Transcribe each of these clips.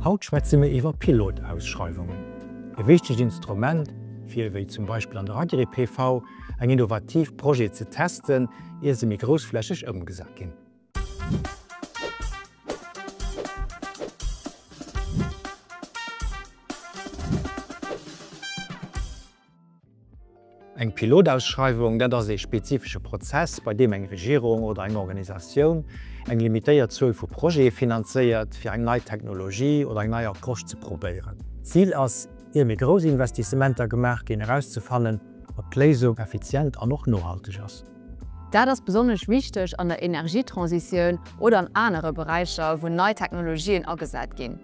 Haut schwätze mir iwwer Pilotausschreiwungen, e wichtegt Instrument fir, wéi zum Beispill an der Agri-PV, eng innovativ Projet ze testen, ier se méi groussflächeg ëmgesat ginn. Eng Pilotausschreiwung, dat ass ee spezifesche Prozess, bei deem eng Regierung oder eng Organisatioun eng limitéiert Zuel vu Projete finanzéiert, fir eng nei Technologie oder eng nei Approche ze probéieren. Zil ass, ier méi grouss Investissementer gemaach ginn, erauszefannen, ob d'Léisung effizient an och nohalteg ass. Dat ass besonnesch wichteg an der Energietransitioun oder an anere Beräicher, wou nei Technologien agesat ginn.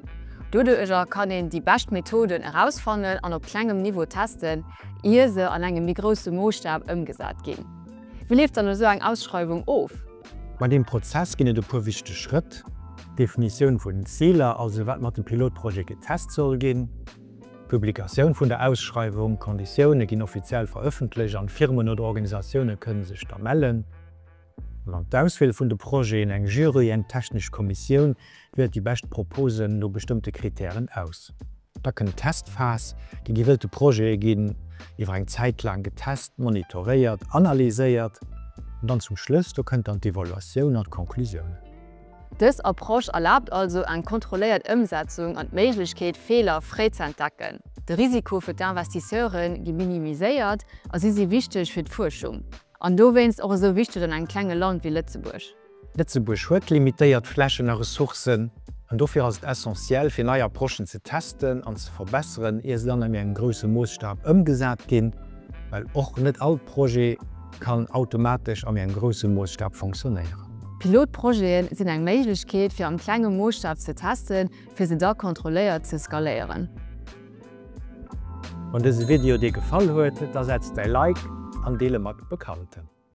Doduercher kann een déi bescht Methoden erausfannen an op klengem Niveau testen, ier se an engem méi grousse Moosstab ëmgesat ginn. Wéi leeft dann esou eng Ausschreiwung of? Bei deem Prozess ginn et e puer wichteg Schrëtt, D'Definitioun vun den Ziler, also wat mat dem Pilotprojet getest soll ginn, D'Publikatioun vun der Ausschreiwung, D'Konditioune ginn offiziell verëffentlecht an d'Firmen oder Organisatioune kënne sech da mellen. An dann d'Auswiel vun de Projeten, Eng Jury, eng technesch Kommissioun, wielt déi bescht Proposen no bestëmmte Kritären aus. Da kënnt d'Testphas, Déi gewielte Projete ginn iwwer eng Zäit laang getest, monitoréiert, analyséiert. An dann zum Schluss, do kënnt dann d'Evaluatioun an d'Conclusiounen. Dës Approche erlaabt also eng kontrolléiert Ëmsetzung an d'Méiglechkeet, Feeler fréi ze entdecken. De Risiko fir d'Investisseure gi minimiséiert a si si wichteg fir d'Fuerschung. An dowéinst och esou wichteg an engem klenge Land wéi Lëtzebuerg. Lëtzebuerg huet limitéiert Flächen a Ressourcen an dofir ass et essentiell, fir nei Approchen ze testen an ze verbesseren, ier se dann a méi engem grousse Moossstab ëmgesat ginn, well och net all Projet kann automatesch a méi engem grousse Moossstab fonctionnéieren. Pilotprojete sinn eng Méiglechkeet, fir am klenge Moosstaf ze testen, fir se da kontrolléiert ze skaléieren. Wann dëse Video dir gefall huet, da setz däi Like an deel e mat Bekannten.